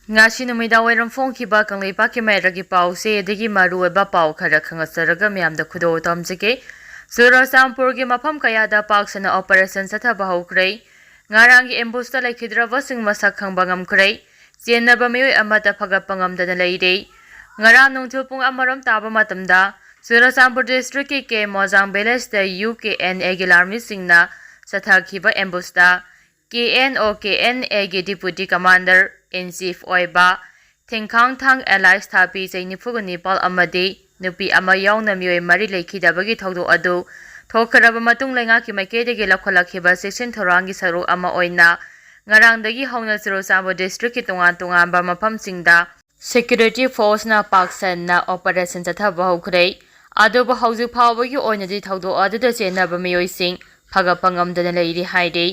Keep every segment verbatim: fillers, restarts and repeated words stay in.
ꯉꯁꯤ ꯅꯨꯃꯤꯗꯥꯡ ꯋꯥꯏꯔꯝ ꯐꯣꯡꯈꯤꯕ ꯀꯪꯂꯩꯄꯥꯛꯀꯤ ꯃꯥꯏꯔꯒꯤ ꯄꯥꯎꯁꯦ ꯑꯗꯒꯤ ꯃꯔꯨꯑꯣꯏꯕ ꯄꯥꯎ ꯈꯔ ꯈꯪꯍꯟꯖꯔꯒ ꯃꯌꯥꯝꯗ ꯈꯨꯗꯣꯜ ꯇꯝꯖꯒꯦ꯫ ꯆꯨꯔꯆꯥꯟꯄꯨꯔꯒꯤ ꯃꯐꯝ ꯀꯌꯥꯗ ꯄꯥꯛ ꯁꯟꯅ operation ꯆꯠꯊꯕ ꯍꯧꯈ꯭ꯔꯦ꯫ ꯉꯔꯥꯡꯒꯤ ambushꯇ ꯂꯩꯈꯤꯗ꯭ꯔꯕꯁꯤꯡ ꯃꯁꯛ ꯈꯪꯕ ꯉꯝꯈ꯭ꯔꯦ꯫ ꯆꯦꯟꯅꯕ ꯃꯤꯑꯣꯏ ꯑꯃꯠꯇ ꯐꯒꯠꯄ ꯉꯝꯗꯅ ꯂꯩꯔꯦ꯫ ꯉꯔꯥꯡ ꯅꯨꯡꯊꯤꯜ ꯄꯨꯡ ꯑꯃꯔꯣꯝ ꯇꯥꯕ ꯃꯇꯝꯗ ꯆꯨꯔꯆꯥꯟꯄꯨꯔ districtꯀꯤ ꯀꯦ ꯃꯣꯖꯥꯡ villageꯇ UKNAꯒꯤ ꯂꯥꯟꯃꯤꯁꯤꯡꯅ ꯆꯠꯊꯈꯤꯕ ambushꯇ KNO KNAꯒꯤ deputy commander in chief ꯑꯣꯏꯕ ꯊꯦꯡꯈꯥꯡꯊꯥꯡ alias ꯊꯥꯄꯤ ꯆꯍꯤ ꯅꯤꯐꯨꯒ ꯅꯤꯄꯥꯜ ꯑꯃꯗꯤ ꯅꯨꯄꯤ ꯑꯃ ꯌꯥꯎꯅ ꯃꯤꯑꯣꯏ ꯃꯔꯤ ꯂꯩꯈꯤꯗꯕꯒꯤ ꯊꯧꯗꯣꯛ ꯑꯗꯨ ꯊꯣꯛꯈ꯭ꯔꯕ ꯃꯇꯨꯡ ꯂꯩꯉꯥꯛꯀꯤ ꯃꯥꯏꯀꯩꯗꯒꯤ ꯂꯧꯈꯠꯂꯛꯈꯤꯕ ꯆꯦꯛꯁꯤꯟ ꯊꯧꯔꯥꯡꯒꯤ ꯁꯔꯨꯛ ꯑꯃ ꯑꯣꯏꯅ ꯉꯔꯥꯡꯗꯒꯤ ꯍꯧꯅ ꯆꯨꯔꯆꯥꯟꯄꯨꯔ districtꯀꯤ ꯇꯣꯉꯥꯟ ꯇꯣꯉꯥꯟꯕ ꯃꯐꯝꯁꯤꯡꯗ security forceꯅ ꯄꯥꯛ ꯁꯟꯅ operation ꯆꯠꯊꯕ ꯍꯧꯈ꯭ꯔꯦ꯫ ꯑꯗꯨꯕꯨ ꯍꯧꯖꯤꯛ ꯐꯥꯎꯕꯒꯤ ꯑꯣꯏꯅꯗꯤ ꯊꯧꯗꯣꯛ ꯑꯗꯨꯗ ꯆꯦꯟꯅꯕ ꯃꯤꯑꯣꯏꯁꯤꯡ ꯐꯒꯠꯄ ꯉꯝꯗꯅ ꯂꯩꯔꯤ ꯍꯥꯏꯔꯤ꯫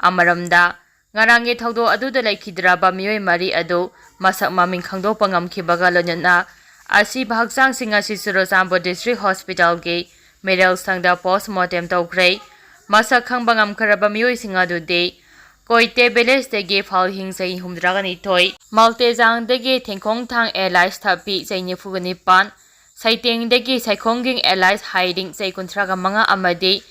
ꯑꯃꯔꯣꯝꯗ, ꯉꯔꯥꯡꯒꯤ ꯊꯧꯗꯣꯛ ꯑꯗꯨꯗ ꯂꯩꯈꯤꯗ꯭ꯔꯕ ꯃꯤꯑꯣꯏ ꯃꯔꯤ ꯑꯗꯨ ꯃꯁꯛ ꯃꯃꯤꯡ ꯈꯪꯗꯣꯛꯄ ꯉꯝꯈꯤꯕꯒ ꯂꯣꯏꯅꯅ ꯑꯁꯤꯕ ꯍꯛꯆꯥꯡꯁꯤꯡ ꯑꯁꯤ ꯆꯨꯔꯆꯥꯟꯄꯨꯔ district hospitalꯒꯤ ꯃꯤꯔꯦꯜ ꯁꯪꯗ post mortem ꯇꯧꯈ꯭ꯔꯦ꯫ ꯃꯁꯛ ꯈꯪꯕ ꯉꯝꯈ꯭ꯔꯕ ꯃꯤꯑꯣꯏꯁꯤꯡ ꯑꯗꯨꯗꯤ ꯀꯣꯏꯇꯦ villageꯇꯒꯤ ꯐꯥꯜꯍꯤꯡ ꯆꯍꯤ ꯍꯨꯝꯐꯨꯇꯔꯥꯒ ꯅꯤꯊꯣꯏ, ꯃꯥꯜꯇꯦꯖꯥꯡꯗꯒꯤ ꯊꯦꯡꯈꯣꯡꯊꯥꯡ alias ꯊꯥꯄꯤ ꯆꯍꯤ ꯅꯤꯐꯨꯒ ꯅꯤꯄꯥꯟ, ꯁꯩꯇꯦꯡꯗꯒꯤ ꯁꯥꯏꯈꯣꯡꯒꯤꯡ alias ꯍꯥꯏꯔꯤꯡ ꯆꯍꯤ ꯀꯨꯟꯊ꯭ꯔꯥꯒ ꯃꯉꯥ ꯑꯃꯗꯤ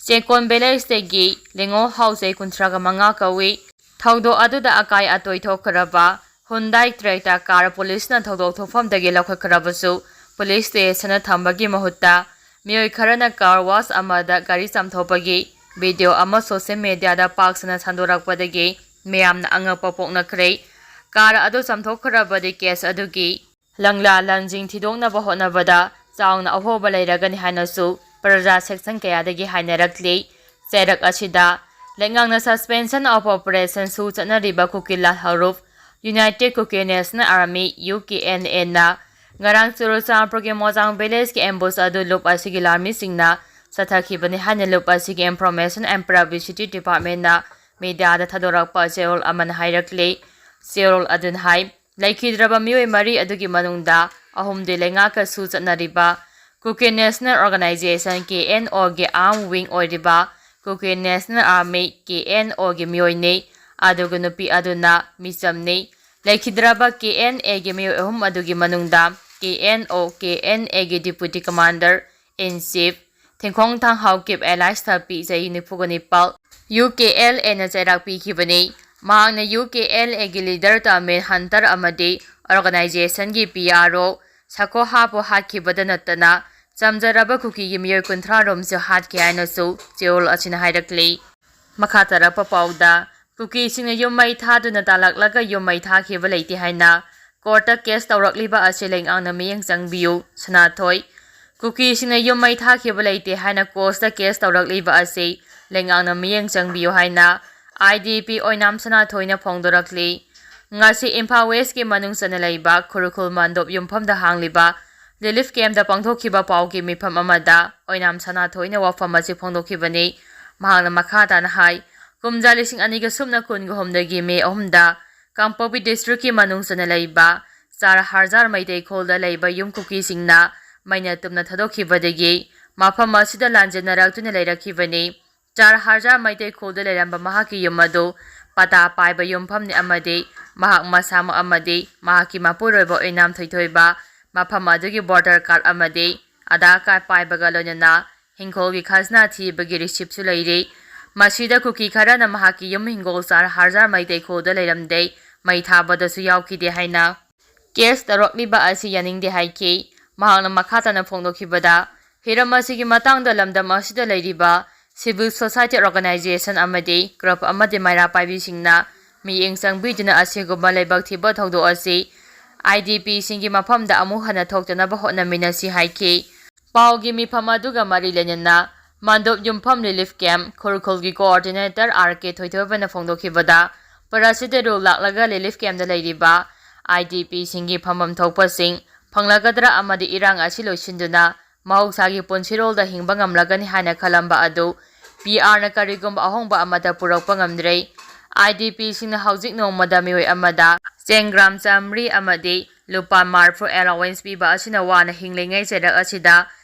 ꯆꯦꯀꯣꯟ villageꯇꯒꯤ ꯂꯦꯡꯉꯣ ꯍꯥꯎ ꯆꯍꯤ ꯀꯨꯟꯊ꯭ꯔꯥꯒ ꯃꯉꯥ ꯀꯧꯏ꯫ ꯊꯧꯗꯣꯛ ꯑꯗꯨꯗ ꯑꯀꯥꯏ ꯑꯇꯣꯏ ꯊꯣꯛꯈ꯭ꯔꯕ Hyundai Creta car ꯄꯨꯂꯤꯁꯅ ꯊꯧꯗꯣꯛ ꯊꯣꯛꯐꯝꯗꯒꯤ ꯂꯧꯈꯠꯈ꯭ꯔꯕꯁꯨ ꯄꯨꯂꯤꯁ stationꯗ ꯊꯝꯕꯒꯤ ꯃꯍꯨꯠꯇ ꯃꯤꯑꯣꯏ ꯈꯔꯅ car wash ꯑꯃꯗ ꯒꯥꯔꯤ ꯆꯥꯝꯊꯣꯛꯄꯒꯤ video ꯑꯃ social mediaꯗ ꯄꯥꯛ ꯁꯟꯅ ꯁꯟꯗꯣꯔꯛꯄꯗꯒꯤ ꯃꯤꯌꯥꯝꯅ ꯑꯉꯛꯄ ꯄꯣꯛꯅꯈ꯭ꯔꯦ꯫ Car ꯑꯗꯨ ꯆꯥꯝꯊꯣꯛꯈ꯭ꯔꯕꯗꯤ case ꯑꯗꯨꯒꯤ ꯂꯪꯂꯥ ꯂꯪꯖꯤꯡ ꯊꯤꯗꯣꯛꯅꯕ ꯍꯣꯠꯅꯕꯗ ꯆꯥꯎꯅ ꯑꯍꯣꯕ ꯂꯩꯔꯒꯅꯤ ꯍꯥꯏꯅꯁꯨ ꯄ꯭ꯔꯖꯥ section ꯀꯌꯥꯗꯒꯤ ꯍꯥꯏꯅꯔꯛꯂꯤ꯫ ꯆꯩꯔꯛ ꯑꯁꯤꯗ ꯂꯩꯉꯥꯛꯅ suspension of operationꯁꯨ ꯆꯠꯅꯔꯤꯕ ꯀꯨꯀꯤ ꯂꯥꯜꯍꯧꯂꯨꯞ United Kukki National Army, UKNAꯅ ꯉꯔꯥꯡ ꯆꯨꯔꯆꯥꯟꯄꯨꯔꯒꯤ ꯃꯣꯖꯥꯡ villageꯀꯤ ambush ꯑꯗꯨ ꯂꯨꯞ ꯑꯁꯤꯒꯤ ꯂꯥꯟꯃꯤꯁꯤꯡꯅ ꯆꯠꯊꯈꯤꯕꯅꯤ ꯍꯥꯏꯅ ꯂꯨꯞ ꯑꯁꯤꯒꯤ Information and Publicity Departmentꯅ mediaꯗ ꯊꯥꯗꯣꯔꯛꯄ ꯆꯦꯔꯣꯜ ꯑꯃꯅ ꯍꯥꯏꯔꯛꯂꯤ꯫ ꯆꯦꯔꯣꯜ ꯑꯗꯨꯅ ꯍꯥꯏ, ꯂꯩꯈꯤꯗ꯭ꯔꯕ ꯃꯤꯑꯣꯏ ꯃꯔꯤ ꯑꯗꯨꯒꯤ ꯃꯅꯨꯡꯗ ꯑꯍꯨꯝꯗꯤ ꯂꯩꯉꯥꯛꯀꯁꯨ ꯆꯠꯅꯔꯤꯕ Kukki National Organisation, KNOꯒꯤ arm wing ꯑꯣꯏꯔꯤꯕ Kukki National Army, KNOꯒꯤ ꯃꯤꯑꯣꯏꯅꯤ, ꯑꯗꯨꯒ ꯅꯨꯄꯤ ꯑꯗꯨꯅ ꯃꯤꯆꯝꯅꯤ꯫ ꯂꯩꯈꯤꯗ꯭ꯔꯕ ꯀꯦ ꯑꯦꯟ ꯑꯦꯒꯤ ꯃꯤꯑꯣꯏ ꯑꯍꯨꯝ ꯑꯗꯨꯒꯤ ꯃꯅꯨꯡꯗ K N O K N ꯑꯦꯒꯤ Deputy Commander in Chief Thingkhong Thanghao Kip alias Thapi, ꯆꯍꯤ ꯅꯤꯐꯨꯒ ꯅꯤꯄꯥꯜ, ꯌꯨ ꯀꯦ ꯑꯦꯜ ꯑꯦꯅ ꯆꯩꯔꯥꯛ ꯄꯤꯈꯤꯕꯅꯤ꯫ ꯃꯍꯥꯛꯅ ꯌꯨ ꯀꯦ ꯑꯦꯜ ꯑꯦꯒꯤ leader ꯇꯥꯃꯤꯟ ꯍꯟꯇꯔ ꯑꯃꯗꯤ organization ꯒꯤ ꯄꯤ ꯑꯥꯔ ꯑꯣ ꯁꯀꯣꯍꯥꯕꯨ ꯍꯥꯠꯈꯤꯕꯗ ꯅꯠꯇꯅ ꯆꯝꯖꯔꯕ ꯀꯨꯀꯤꯒꯤ ꯃꯤꯑꯣꯏ ꯀꯨꯟꯊ꯭ꯔꯥ ꯔꯣꯝꯁꯨ ꯍꯥꯠꯈꯤ ꯍꯥꯏꯅꯁꯨ ꯆꯦꯔꯣꯜ ꯑꯁꯤꯅ ꯍꯥꯏꯔꯛꯂꯤ꯫ ꯃꯈꯥ ꯇꯥꯔꯛꯄ ꯄꯥꯎꯗ, ꯀꯨꯀꯤꯁꯤꯡꯅ ꯌꯨꯝ ꯃꯩ ꯊꯥꯗꯨꯅ ꯇꯥꯜꯂꯛꯂꯒ ꯌꯨꯝ ꯃꯩ ꯊꯥꯈꯤꯕ ꯂꯩꯇꯦ ꯍꯥꯏꯅ court ꯇ case ꯇꯧꯔꯛꯂꯤꯕ ꯑꯁꯤ ꯂꯩꯉꯥꯛꯅ ꯃꯤꯠꯌꯦꯡ ꯆꯪꯕꯤꯌꯨ꯫ ꯁꯅꯥꯊꯣꯏ, ꯀꯨꯀꯤꯁꯤꯡꯅ ꯌꯨꯝ ꯃꯩ ꯊꯥꯈꯤꯕ ꯂꯩꯇꯦ ꯍꯥꯏꯅ court ꯇ case ꯇꯧꯔꯛꯂꯤꯕ ꯑꯁꯤ ꯂꯩꯉꯥꯛꯅ ꯃꯤꯠꯌꯦꯡ ꯆꯪꯕꯤꯌꯨ ꯍꯥꯏꯅ ꯑꯥꯏ ꯗꯤ ꯄꯤ ꯑꯣꯏꯅꯥꯝ ꯁꯅꯥꯊꯣꯏꯅ ꯐꯣꯡꯗꯣꯔꯛꯂꯤ꯫ ꯉꯁꯤ ꯏꯝꯐꯥꯜ West ꯀꯤ ꯃꯅꯨꯡ ꯆꯟꯅ ꯂꯩꯕ ꯈꯨꯔꯈꯨꯜ ꯃꯟꯗꯣꯞ ꯌꯨꯝꯐꯝꯗ ꯍꯥꯡꯂꯤꯕ relief camp ꯇ ꯄꯥꯡꯊꯣꯛꯈꯤꯕ ꯄꯥꯎꯒꯤ ꯃꯤꯐꯝ ꯑꯃꯗ ꯑꯣꯏꯅꯥꯝ ꯁꯅꯥꯊꯣꯏꯅ ꯋꯥꯐꯝ ꯑꯁꯤ ꯐꯣꯡꯗꯣꯛꯈꯤꯕꯅꯤ꯫ ꯃꯍꯥꯛꯅ ꯃꯈꯥ ꯇꯥꯅ ꯍꯥꯏ, ꯀꯨꯝꯖꯥ ꯂꯤꯁꯤꯡ ꯑꯅꯤꯒ ꯁꯨꯞꯅ ꯀꯨꯟꯒ ꯍꯨꯝꯗꯒꯤ ꯃꯦ ꯑꯍꯨꯝꯗ ꯀꯥꯡꯄꯣꯛꯄꯤ district ꯀꯤ ꯃꯅꯨꯡ ꯆꯟꯅ ꯂꯩꯕ ꯆꯥꯔ ꯍꯥꯔꯖꯥꯔ ꯃꯩꯇꯩ ꯈꯨꯜꯗ ꯂꯩꯕ ꯌꯨꯝ ꯀꯨꯀꯤꯁꯤꯡꯅ ꯃꯩꯅ ꯇꯨꯝꯅ ꯊꯥꯗꯣꯛꯈꯤꯕꯗꯒꯤ ꯃꯐꯝ ꯑꯁꯤꯗ ꯂꯥꯟꯖꯦꯟꯅꯔꯛꯇꯨꯅ ꯂꯩꯔꯛꯈꯤꯕꯅꯤ꯫ ꯆꯥꯔ ꯍꯥꯔꯖꯥꯔ ꯃꯩꯇꯩ ꯈꯨꯜꯗ ꯂꯩꯔꯝꯕ ꯃꯍꯥꯛꯀꯤ ꯌꯨꯝ ꯑꯗꯨ ꯄꯇꯥ ꯄꯥꯏꯕ ꯌꯨꯝꯐꯝꯅꯤ ꯑꯃꯗꯤ ꯃꯍꯥꯛ ꯃꯁꯥꯃꯛ ꯑꯃꯗꯤ ꯃꯍꯥꯛꯀꯤ ꯃꯄꯨꯔꯣꯏꯕ ꯑꯣꯏꯅꯥꯝ ꯊꯣꯏꯊꯣꯏꯕ ꯃꯐꯝ ꯑꯗꯨꯒꯤ voter card ꯑꯃꯗꯤ ꯑꯙꯥꯔ card ꯄꯥꯏꯕꯒ ꯂꯣꯏꯅꯅ ꯍꯤꯡꯈꯣꯜꯒꯤ ꯈꯖꯅꯥ ꯊꯤꯕꯒꯤ receipt ꯁꯨ ꯂꯩꯔꯤ꯫ ꯃꯁꯤꯗ ꯀꯨꯀꯤ ꯈꯔꯅ ꯃꯍꯥꯛꯀꯤ ꯌꯨꯝ ꯍꯤꯡꯒꯣꯜ ꯆꯥꯔ ꯍꯥꯔꯖꯥꯔ ꯃꯩꯇꯩ ꯈꯨꯜꯗ ꯂꯩꯔꯝꯗꯦ, ꯃꯩ ꯊꯥꯕꯗꯁꯨ ꯌꯥꯎꯈꯤꯗꯦ ꯍꯥꯏꯅ case ꯇꯧꯔꯛꯂꯤꯕ ꯑꯁꯤ ꯌꯥꯅꯤꯡꯗꯦ ꯍꯥꯏꯈꯤ꯫ ꯃꯍꯥꯛꯅ ꯃꯈꯥ ꯇꯥꯅ ꯐꯣꯡꯗꯣꯛꯈꯤꯕꯗ, ꯍꯤꯔꯝ ꯑꯁꯤꯒꯤ ꯃꯇꯥꯡꯗ ꯂꯝꯗꯝ ꯑꯁꯤꯗ ꯂꯩꯔꯤꯕ civil society organization ꯑꯃꯗꯤ group ꯑꯃꯗꯤ ꯃꯩꯔꯥ ꯄꯥꯏꯕꯤꯁꯤꯡꯅ ꯃꯤꯠꯌꯦꯡ ꯆꯪꯕꯤꯗꯨꯅ ꯑꯁꯤꯒꯨꯝꯕ ꯂꯩꯕꯛ ꯊꯤꯕ ꯊꯧꯗꯣꯛ ꯑꯁꯤ ꯑꯥꯏ ꯗꯤ ꯄꯤ ꯁꯤꯡꯒꯤ ꯃꯐꯝꯗ ꯑꯃꯨꯛ ꯍꯟꯅ ꯊꯣꯛꯇꯅꯕ ꯍꯣꯠꯅꯃꯤꯟꯅꯁꯤ ꯍꯥꯏꯈꯤ꯫ ꯄꯥꯎꯒꯤ ꯃꯤꯐꯝ ꯑꯗꯨꯒ ꯃꯔꯤ ꯂꯩꯅꯅ ꯃꯟꯗꯣꯞ ꯌꯨꯝꯐꯝ relief camp ꯈꯨꯔꯈꯨꯜꯒꯤ coordinator ꯑꯥꯔ ꯀꯦ ꯊꯣꯏꯊꯣꯏꯕꯅ ꯐꯣꯡꯗꯣꯛꯈꯤꯕꯗ, ꯄꯔꯥꯁꯤꯗ ꯔꯨꯜ ꯂꯥꯛꯂꯒ relief camp ꯇ ꯂꯩꯔꯤꯕ ꯑꯥꯏ ꯗꯤ ꯄꯤ ꯁꯤꯡꯒꯤ ꯐꯝꯐꯝ ꯊꯣꯛꯄꯁꯤꯡ ꯐꯪꯂꯒꯗ꯭ꯔꯥ ꯑꯃꯗꯤ ꯏꯔꯥꯡ ꯑꯁꯤ ꯂꯣꯏꯁꯤꯟꯗꯨꯅ ꯃꯍꯧꯁꯥꯒꯤ ꯄꯨꯟꯁꯤꯔꯣꯜꯗ ꯍꯤꯡꯕ ꯉꯝꯂꯒꯅꯤ ꯍꯥꯏꯅ ꯈꯜꯂꯝꯕ ꯑꯗꯨ ꯄꯤ ꯑꯥꯔ ꯅ ꯀꯔꯤꯒꯨꯝꯕ ꯑꯍꯣꯡꯕ ꯑꯃꯠꯇ ꯄꯨꯔꯛꯄ ꯉꯝꯗ꯭ꯔꯦ꯫ ꯑꯥꯏ ꯗꯤ ꯄꯤ ꯁꯤꯡꯅ ꯍꯧꯖꯤꯛ ꯅꯣꯡꯃꯗ ꯃꯤꯑꯣꯏ ꯑꯃꯗ ꯆꯦꯡ gram ꯆꯥꯃꯔꯤ ꯑꯃꯗꯤ ꯂꯨꯄꯥ ꯃꯔꯤꯐꯨ allowance ꯄꯤꯕ ꯑꯁꯤꯅ ꯋꯥꯅ ꯍꯤꯡꯂꯤꯉꯩ ꯆꯩꯔꯛ ꯑꯁꯤꯗ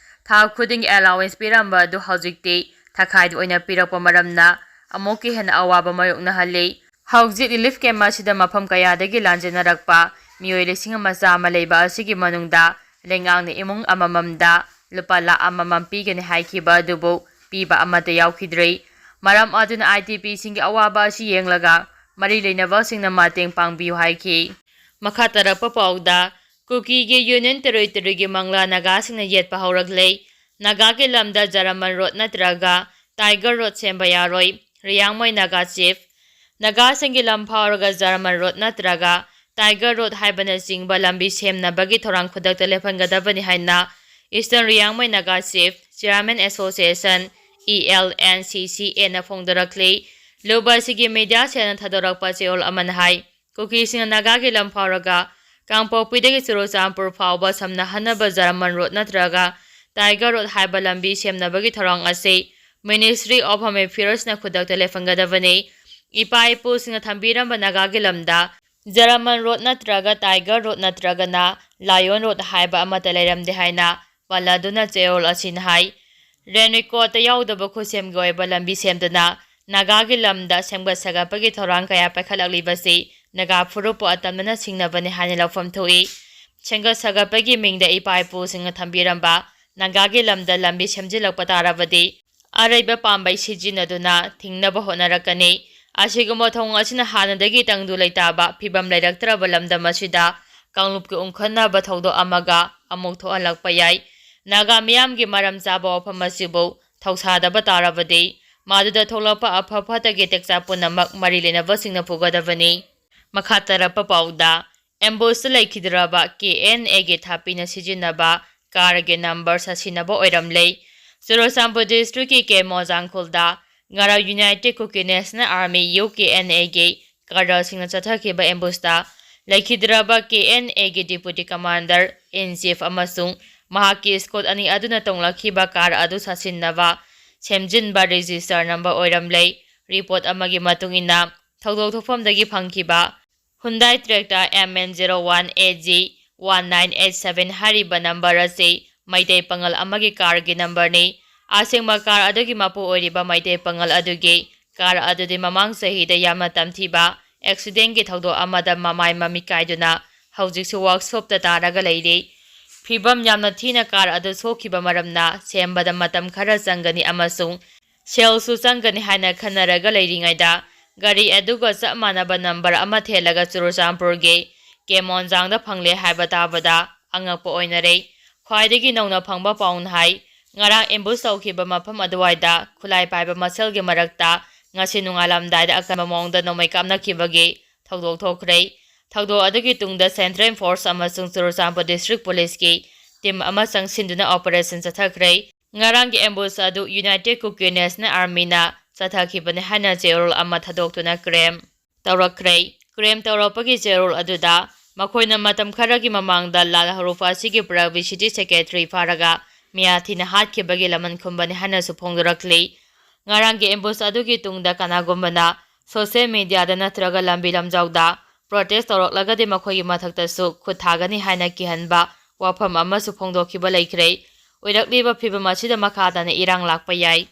ꯊꯥ ꯈꯨꯗꯤꯡꯒꯤ allowance ꯄꯤꯔꯝꯕ ꯑꯗꯨ ꯍꯧꯖꯤꯛꯇꯤ ꯊꯥꯈꯥꯏꯗ ꯑꯣꯏꯅ ꯄꯤꯔꯛꯄ ꯃꯔꯝꯅ ꯑꯃꯨꯛꯀ ꯍꯦꯟꯅ ꯑꯋꯥꯕ ꯃꯥꯌꯣꯛꯅꯍꯜꯂꯤ꯫ ꯍꯧꯖꯤꯛ relief camp ꯑꯁꯤꯗ ꯃꯐꯝ ꯀꯌꯥꯗꯒꯤ ꯂꯥꯟꯖꯦꯟꯅꯔꯛꯄ ꯃꯤꯑꯣꯏ ꯂꯤꯁꯤꯡ ꯑꯃ ꯆꯥꯝꯃ ꯂꯩꯕ ꯑꯁꯤꯒꯤ ꯃꯅꯨꯡꯗ ꯂꯩꯉꯥꯛꯅ ꯏꯃꯨꯡ ꯑꯃꯃꯝꯗ ꯂꯨꯄꯥ ꯂꯥꯈ ꯑꯃꯃꯝ ꯄꯤꯒꯅꯤ ꯍꯥꯏꯈꯤꯕ ꯑꯗꯨꯕꯨ ꯄꯤꯕ ꯑꯃꯠꯇ ꯌꯥꯎꯈꯤꯗ꯭ꯔꯤ꯫ ꯃꯔꯝ ꯑꯗꯨꯅ IDPꯁꯤꯡꯒꯤ ꯑꯋꯥꯕ ꯑꯁꯤ ꯌꯦꯡꯂꯒ ꯃꯔꯤ ꯂꯩꯅꯕꯁꯤꯡꯅ ꯃꯇꯦꯡ ꯄꯥꯡꯕꯤꯌꯨ ꯍꯥꯏꯈꯤ꯫ ꯃꯈꯥ ꯇꯥꯔꯛꯄ ꯄꯥꯎꯗ, ꯀꯨꯀꯤꯒꯤ Union Territoryꯒꯤ ꯃꯪꯂꯥ ꯅꯥꯒꯥꯁꯤꯡꯅ ꯌꯦꯠꯄ ꯍꯧꯔꯛꯂꯦ꯫ ꯅꯥꯒꯥꯒꯤ ꯂꯝꯗ ꯖꯔꯃꯟ ꯔꯣꯗ ꯅꯠꯇ꯭ꯔꯒ ꯇꯥꯏꯒꯔ ꯔꯣꯗ ꯁꯦꯝꯕ ꯌꯥꯔꯣꯏ, ꯔꯤꯌꯥꯡꯃꯩ ꯅꯥꯒꯥ ꯆꯤꯐ꯫ ꯅꯥꯒꯥꯁꯤꯡꯒꯤ ꯂꯝ ꯐꯥꯎꯔꯒ ꯖꯔꯃꯟ ꯔꯣꯗ ꯅꯠꯇ꯭ꯔꯒ ꯇꯥꯏꯒꯔ ꯔꯣꯗ ꯍꯥꯏꯕꯅꯆꯤꯡꯕ ꯂꯝꯕꯤ ꯁꯦꯝꯅꯕꯒꯤ ꯊꯧꯔꯥꯡ ꯈꯨꯗꯛꯇ ꯂꯦꯞꯍꯟꯒꯗꯕꯅꯤ ꯍꯥꯏꯅ Eastern Liangmai Naga chief Chairman Association, ELNCCAꯅ ꯐꯣꯡꯗꯣꯔꯛꯂꯤ꯫ ꯂꯨꯞ ꯑꯁꯤꯒꯤ media cellꯅ ꯊꯥꯗꯣꯔꯛꯄ ꯆꯦꯔꯣꯜ ꯑꯃꯅ ꯍꯥꯏ, ꯀꯨꯀꯤꯁꯤꯡꯅ ꯅꯥꯒꯥꯒꯤ ꯂꯝ ꯐꯥꯎꯔꯒ ꯀꯥꯡꯄꯣꯛꯄꯤꯗꯒꯤ ꯆꯨꯔꯆꯥꯟꯄꯨꯔ ꯐꯥꯎꯕ ꯁꯝꯅꯍꯟꯅꯕ ꯖꯔꯃꯟ ꯔꯣꯗ ꯅꯠꯇ꯭ꯔꯒ ꯇꯥꯏꯒꯔ ꯔꯣꯗ ꯍꯥꯏꯕ ꯂꯝꯕꯤ ꯁꯦꯝꯅꯕꯒꯤ ꯊꯧꯔꯥꯡ ꯑꯁꯤ Ministry of Home Affairsꯅ ꯈꯨꯗꯛꯇ ꯂꯦꯞꯍꯟꯒꯗꯕꯅꯤ꯫ ꯏꯄꯥ ꯏꯄꯨꯁꯤꯡꯅ ꯊꯝꯕꯤꯔꯝꯕ ꯅꯥꯒꯥꯒꯤ ꯂꯝꯗ ꯖꯔꯃꯟ ꯔꯣꯗ ꯅꯠꯇ꯭ꯔꯒ ꯇꯥꯏꯒꯔ ꯔꯣꯗ ꯅꯠꯇ꯭ꯔꯒꯅ ꯂꯥꯏꯑꯣꯟ ꯔꯣꯗ ꯍꯥꯏꯕ ꯑꯃꯠꯇ ꯂꯩꯔꯝꯗꯦ ꯍꯥꯏꯅ ꯄꯜꯂꯗꯨꯅ ꯆꯦꯔꯣꯜ ꯑꯁꯤꯅ ꯍꯥꯏ꯫ ꯔꯦꯟ ꯔꯦꯀꯣꯔꯗꯇ ꯌꯥꯎꯗꯕ ꯈꯨꯠꯁꯦꯝꯒꯤ ꯑꯣꯏꯕ ꯂꯝꯕꯤ ꯁꯦꯝꯗꯨꯅ ꯅꯥꯒꯥꯒꯤ ꯂꯝꯗ ꯁꯦꯝꯒꯠ ꯁꯥꯒꯠꯄꯒꯤ ꯊꯧꯔꯥꯡ ꯀꯌꯥ ꯄꯥꯏꯈꯠꯂꯛꯂꯤꯕꯁꯤ ꯅꯥꯒꯥ ꯐꯨꯔꯨꯞꯄꯨ ꯑꯇꯝꯅꯅ ꯁꯤꯡꯅꯕꯅꯤ ꯍꯥꯏꯅ ꯂꯧꯐꯝ ꯊꯣꯛꯏ꯫ ꯁꯦꯝꯒꯠ ꯁꯥꯒꯠꯄꯒꯤ ꯃꯤꯡꯗ ꯏꯄꯥ ꯏꯄꯨꯁꯤꯡꯅ ꯊꯝꯕꯤꯔꯝꯕ ꯅꯥꯒꯥꯒꯤ ꯂꯝꯗ ꯂꯝꯕꯤ ꯁꯦꯝꯖꯤꯜꯂꯛꯄ ꯇꯥꯔꯕꯗꯤ ꯑꯔꯩꯕ ꯄꯥꯝꯕꯩ ꯁꯤꯖꯤꯟꯅꯗꯨꯅ ꯊꯤꯡꯅꯕ ꯍꯣꯠꯅꯔꯛꯀꯅꯤ꯫ ꯑꯁꯤꯒꯨꯝꯕ ꯊꯧꯑꯣꯡ ꯑꯁꯤꯅ ꯍꯥꯟꯅꯗꯒꯤ ꯇꯪꯗꯨ ꯂꯩꯇꯥꯕ ꯐꯤꯕꯝ ꯂꯩꯔꯛꯇ꯭ꯔꯕ ꯂꯝꯗꯝ ꯑꯁꯤꯗ ꯀꯥꯡꯂꯨꯞꯀꯤ ꯎꯪꯈꯠꯅꯕ ꯊꯧꯗꯣꯛ ꯑꯃꯒ ꯑꯃꯨꯛ ꯊꯣꯛꯍꯜꯂꯛꯄ ꯌꯥꯏ꯫ ꯅꯥꯒꯥ ꯃꯤꯌꯥꯝꯒꯤ ꯃꯔꯝ ꯆꯥꯕ ꯋꯥꯐꯝ ꯑꯁꯤꯕꯨ ꯊꯧꯁꯥꯗꯕ ꯇꯥꯔꯕꯗꯤ ꯃꯗꯨꯗ ꯊꯣꯛꯂꯛꯄ ꯑꯐ ꯐꯠꯇꯒꯤ ꯇꯦꯛꯆꯥ ꯄꯨꯝꯅꯃꯛ ꯃꯔꯤ ꯂꯩꯅꯕꯁꯤꯡꯅ ꯄꯨꯒꯗꯕꯅꯤ꯫ ꯃꯈꯥ ꯇꯥꯔꯛꯄ ꯄꯥꯎꯗ, ꯑꯦꯝꯕꯨꯁꯇ ꯂꯩꯈꯤꯗ꯭ꯔꯕ KNAꯒꯤ ꯊꯥꯄꯤꯅ ꯁꯤꯖꯤꯟꯅꯕ ꯀꯥꯔꯒꯤ ꯅꯝꯕꯔ ꯁꯥꯁꯤꯟꯅꯕ ꯑꯣꯏꯔꯝꯂꯦ꯫ ꯆꯨꯔꯆꯥꯟꯄꯨꯔ ꯗꯤꯁꯇ꯭ꯔꯤꯛꯀꯤ ꯀꯦ ꯃꯣꯖꯥꯡꯈꯣꯜꯗ ꯉꯔꯥꯡ United Kuki National Army, UKNAꯒꯤ ꯀꯥꯔꯗꯁꯤꯡꯅ ꯆꯠꯊꯈꯤꯕ ꯑꯦꯝꯕꯨꯁꯇ ꯂꯩꯈꯤꯗ꯭ꯔꯕ KNAꯒꯤ deputy commander in chief ꯑꯃꯁꯨꯡ ꯃꯍꯥꯛꯀꯤ escort ꯑꯅꯤ ꯑꯗꯨꯅ ꯇꯣꯡꯂꯛꯈꯤꯕ ꯀꯥꯔ ꯑꯗꯨ ꯁꯥꯁꯤꯟꯅꯕ ꯁꯦꯝꯖꯤꯟꯕ register number ꯑꯣꯏꯔꯝꯂꯦ꯫ ꯔꯤꯄꯣꯔꯠ ꯑꯃꯒꯤ ꯃꯇꯨꯡ ꯏꯟꯅ, ꯊꯧꯗꯣꯛ ꯊꯣꯛꯐꯝꯗꯒꯤ ꯐꯪꯈꯤꯕ Hyundai Creta MN zero one AG one nine eight seven ꯍꯥꯏꯔꯤꯕ ꯅꯝꯕꯔ ꯑꯁꯤ ꯃꯩꯇꯩ ꯄꯥꯉꯜ ꯑꯃꯒꯤ ꯀꯥꯔꯒꯤ ꯅꯝꯕꯔꯅꯤ꯫ ꯑꯁꯦꯡꯕ ꯀꯥꯔ ꯑꯗꯨꯒꯤ ꯃꯄꯨ ꯑꯣꯏꯔꯤꯕ ꯃꯩꯇꯩ ꯄꯥꯉꯜ ꯑꯗꯨꯒꯤ ꯀꯥꯔ ꯑꯗꯨꯗꯤ ꯃꯃꯥꯡ ꯆꯍꯤꯗ ꯌꯥꯝꯅ ꯇꯝꯊꯤꯕ ꯑꯦꯛꯁꯤꯗꯦꯟꯒꯤ ꯊꯧꯗꯣꯛ ꯑꯃꯗ ꯃꯃꯥꯏ ꯃꯃꯤꯠ ꯀꯥꯏꯗꯨꯅ ꯍꯧꯖꯤꯛꯁꯨ ꯋꯥꯔꯛꯁꯣꯞꯇ ꯇꯥꯔꯒ ꯂꯩꯔꯤ꯫ ꯐꯤꯕꯝ ꯌꯥꯝꯅ ꯊꯤꯅ ꯀꯥꯔ ꯑꯗꯨ ꯁꯣꯛꯈꯤꯕ ꯃꯔꯝꯅ ꯁꯦꯝꯕꯗ ꯃꯇꯝ ꯈꯔ ꯆꯪꯒꯅꯤ ꯑꯃꯁꯨꯡ ꯁꯦꯜꯁꯨ ꯆꯪꯒꯅꯤ ꯍꯥꯏꯅ ꯈꯟꯅꯔꯒ ꯂꯩꯔꯤꯉꯩꯗ, ꯒꯥꯔꯤ ꯑꯗꯨꯒ ꯆꯞ ꯃꯥꯟꯅꯕ ꯅꯝꯕꯔ ꯑꯃ ꯊꯦꯜꯂꯒ ꯆꯨꯔꯆꯥꯟꯄꯨꯔꯒꯤ ꯀꯦꯃꯣꯟꯖꯥꯡꯗ ꯐꯪꯂꯦ ꯍꯥꯏꯕ ꯇꯥꯕꯗ ꯑꯉꯛꯄ ꯑꯣꯏꯅꯔꯦ꯫ ꯈ꯭ꯋꯥꯏꯗꯒꯤ ꯅꯧꯅ ꯐꯪꯕ ꯄꯥꯎꯅ ꯍꯥꯏ, ꯉꯔꯥꯡ ꯑꯦꯝꯕꯨꯁ ꯇꯧꯈꯤꯕ ꯃꯐꯝ ꯑꯗꯨꯋꯥꯏꯗ ꯈꯨꯠꯂꯥꯏ ꯄꯥꯏꯕ ꯃꯁꯦꯜꯒꯤ ꯃꯔꯛꯇ ꯉꯁꯤ ꯅꯣꯡꯉꯥꯜꯂꯝꯗꯥꯏꯗ ꯑꯀꯟꯕ ꯃꯑꯣꯡꯗ ꯅꯣꯡꯃꯩ ꯀꯥꯞꯅꯈꯤꯕꯒꯤ ꯊꯧꯗꯣꯛ ꯊꯣꯛꯈ꯭ꯔꯦ꯫ ꯊꯧꯗꯣꯛ ꯑꯗꯨꯒꯤ ꯇꯨꯡꯗ ꯁꯦꯟꯇ꯭ꯔꯦꯜ ꯐꯣꯔꯁ ꯑꯃꯁꯨꯡ ꯆꯨꯔꯆꯥꯟꯄꯨꯔ ꯗꯤꯁꯇ꯭ꯔꯤꯛ ꯄꯨꯂꯤꯁꯀꯤ ꯇꯤꯝ ꯑꯃ ꯆꯪꯁꯤꯟꯗꯨꯅ ꯑꯣꯄꯔꯦꯁꯟ ꯆꯠꯊꯈ꯭ꯔꯦ꯫ ꯉꯔꯥꯡꯒꯤ ꯑꯦꯝꯕꯨꯁ ꯑꯗꯨ ꯌꯨꯅꯥꯏꯇꯦꯗ ꯀꯨꯀꯤ ꯅꯦꯁꯅꯦꯜ ꯑꯥꯔꯃꯤꯅ ꯆꯠꯊꯈꯤꯕꯅꯤ ꯍꯥꯏꯅ ꯆꯦꯔꯣꯜ ꯑꯃ ꯊꯥꯗꯣꯛꯇꯨꯅ ꯀ꯭ꯂꯦꯝ ꯇꯧꯔꯛꯈ꯭ꯔꯦ꯫ ꯀ꯭ꯂꯦꯝ ꯇꯧꯔꯛꯄꯒꯤ ꯆꯦꯔꯣꯜ ꯑꯗꯨꯗ ꯃꯈꯣꯏꯅ ꯃꯇꯝ ꯈꯔꯒꯤ ꯃꯃꯥꯡꯗ ꯂꯥꯜ ꯍꯧꯔꯛꯄ ꯑꯁꯤꯒꯤ ꯄꯕ꯭ꯂꯤꯁꯤꯇꯤ ꯁꯦꯀ꯭ꯔꯦꯇꯔꯤ ꯐꯥꯔꯒ ꯃꯤꯌꯥꯊꯤꯅ ꯍꯥꯠꯈꯤꯕꯒꯤ ꯂꯃꯟ ꯈꯨꯝꯕꯅꯤ ꯍꯥꯏꯅꯁꯨ ꯐꯣꯡꯗꯣꯔꯛꯂꯤ꯫ ꯉꯔꯥꯡꯒꯤ ꯑꯦꯝꯕꯨꯁ ꯑꯗꯨꯒꯤ ꯇꯨꯡꯗ ꯀꯅꯥꯒꯨꯝꯕꯅ ꯁꯣꯁꯤꯌꯦꯜ ꯃꯤꯗꯤꯌꯥꯗ ꯅꯠꯇ꯭ꯔꯒ ꯂꯝꯕꯤ ꯂꯝꯖꯥꯎꯗ ꯄ꯭ꯔꯣꯇꯦꯁ ꯇꯧꯔꯛꯂꯒꯗꯤ ꯃꯈꯣꯏꯒꯤ ꯃꯊꯛꯇꯁꯨ ꯈꯨꯠ ꯊꯥꯒꯅꯤ ꯍꯥꯏꯅ ꯀꯤꯍꯟꯕ ꯋꯥꯐꯝ ꯑꯃꯁꯨ ꯐꯣꯡꯗꯣꯛꯈꯤꯕ ꯂꯩꯈ꯭ꯔꯦ꯫ ꯑꯣꯏꯔꯛꯂꯤꯕ ꯐꯤꯕꯝ ꯑꯁꯤꯗ ꯃꯈꯥ ꯇꯥꯅ ꯏꯔꯥꯡ ꯂꯥꯛꯄ ꯌꯥꯏ꯫